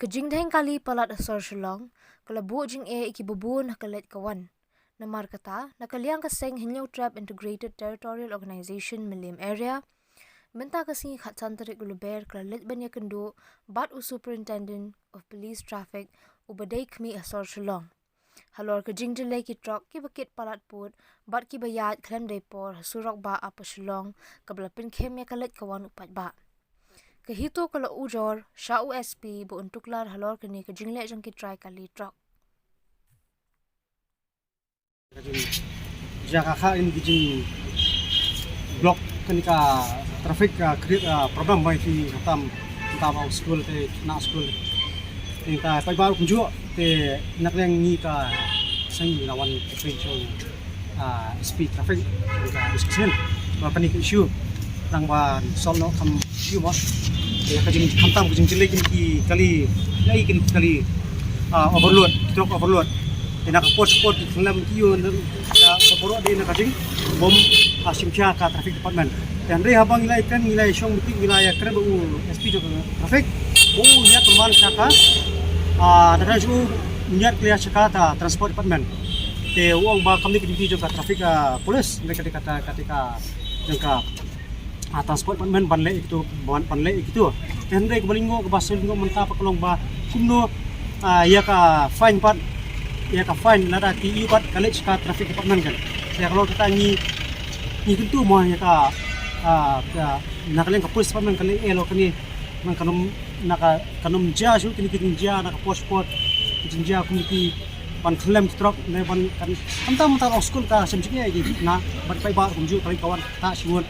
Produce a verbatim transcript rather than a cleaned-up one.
Ka jingdheng kali palat ha sor Shillong ka la buh jingeh ïa kiba bun ha ka leit ka wan. Namar kata, na ka liang ka seng Hynñiewtrep Integrated Territorial Organization Mylliem Area, mynta ka sngi khatsan tarik u Lber ka la leit ban ïakynduh bad u Superintendent of Police Traffic uba dei khmih ha sor Shillong halor ka jingjyllei ki trok kiba kit palat pud bad kiba ïaid khlem dei por ha surok bah Upper Shillong, kaba la pynkhem ïa ka leit ka wan u paidbah. Ka HITO ka la ujor sha u SP ba un tuklar halor kane ka jingleh jong ki trai kali trok. Jaka kha in ki jing block kane ka traffic ka create, ah, problem mai ki khatam khatam au school te na school. Te ta pai ba kumjuh te nak leng ngi ka seng ngi la wan ka seng chu, ah, SP traffic ka discussion ba kane ka issue. Nang ba solve noh kham issue mo. Te ka jing khamtam ka jingjyllei kine ki kali, kine ki kali, ah, overload, truck overload. Te na ka port, port ki khlem ki ïoh na ka port de na ka jing bom, ah, shim khia ka traffic department. Te hynrei haba ngi la ïakren, ngi la ïashong meeting, ngi la ïakren bad u SP jong ka traffic, u ïa pynban sha ka, ah, da ka jong u ïa clear sha ka ta transport department. Te u ong ba kam dei ka duty jong ka traffic, ah, police, hynrei ka dei ka, ka dei ka jong ka, ah, transport department ban leh ïa kitu, ban, ban leh ïa kitu. Te hynrei kaba lyngngoh, kaba sngewlyngngoh mynta pat ka long ba kumno, ah, ïa ka fine pat, ïa ka fine lada ki ïoh pat ka leit sha ka traffic department kan. Te ka long kata ngi, ngi kyntu mo ïa ka, ah, ka, na ka liang ka police department ka leh eh lo kane, nang kan ym, na ka, kan ym jia shuh kine ki jingjia na ka port port, ki jingjia kum ki ban khlem ki trok ne ban kan, khamtam mynta long school ka shem jingeh ki na ban pai ba kumjuh ka leit ka wan ta shibun.